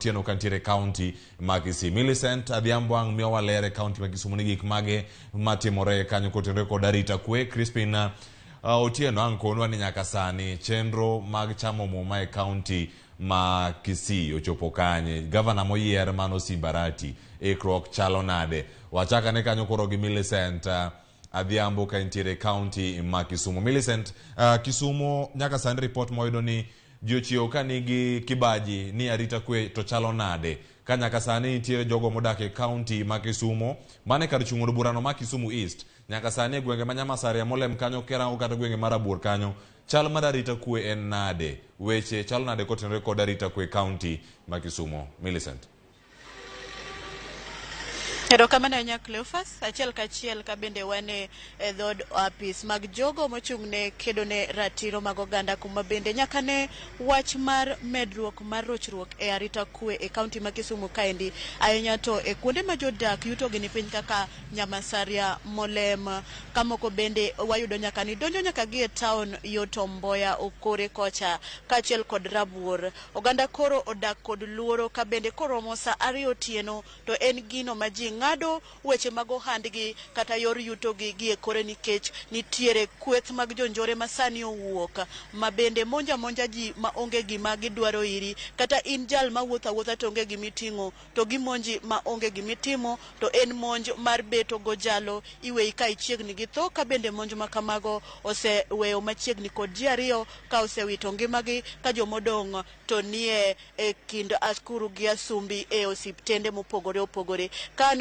Otieno kantiere e kaunti ma Kisii. Millicent Adhiambo ang' miyowa ler e kaunti ma Kisumu ni gik mage matimore kanyo kotenore kod arita kwe. Crispin Otieno ang' konwa ni nyaka sani chenro mag chamo muma e kaunti ma Kisii ochopo kanye. Gavana moyier mano Simba Arati, ikruok chalo nade? Wachakane kanyo koro gi Millicent Adhiambo ka entiere e kaunti ma Kisumu. Millicent, Kisumu nyaka sani report mwayudo ni Ji ochiew ka nigi kibaji ni arita kwe to chalo nade? Ka nyaka sani nitiere jogo modak e kaunti ma Kisumo, mano e kar chung' od burano ma Kisumu East, nyaka sani e gwenge ma Nyamasaria, Molem kanyo, Kerango kata gwenge ma Rabuor kanyo, chal mar arita kwe en nade? Weche chalo nade kotenore kod arita kwe e kaunti ma Kisumo? Millicent. Erokamano ahinya Cleophas, achiel kachiel ka bende wan e dhood apis mag jogo mochung' ne kedo ne ratiro mag oganda kuma bende nyaka ne wach mar medruok mar rochruok e arita kwe e kaunti ma Kisumu kaendi ahinya to e kuonde ma jodak yutogi ni piny kaka Nyamasaria, Molem, kamoko bende wayudo nyaka ni donjo nyaka gi e taon yo Tom Mboya, Okore kocha kaachiel kod Rabuor. Oganda koro odak kod luoro ka bende koromo saa ariyo otieno to en gino ma ji ng'ado weche mag ohandgi kata yor yutogi gi e kore nikech nitiere kweth mag jonjore ma sani owuok ma bende monjo amonja ji ma onge gima gidwaro iri kata in jal ma wuotho awuotha to onge gima iting'o to gimonji ma onge gima itimo to en monj mar beto gojalo iweyi ka ichiegni gi tho ka bende monj ma kamago oseweyo machiegni kod ji ariyo ka osewito ngimagi ka jomodong' to nie e kind akuru gi asumbi e osiptende mopogore opogore. Ka an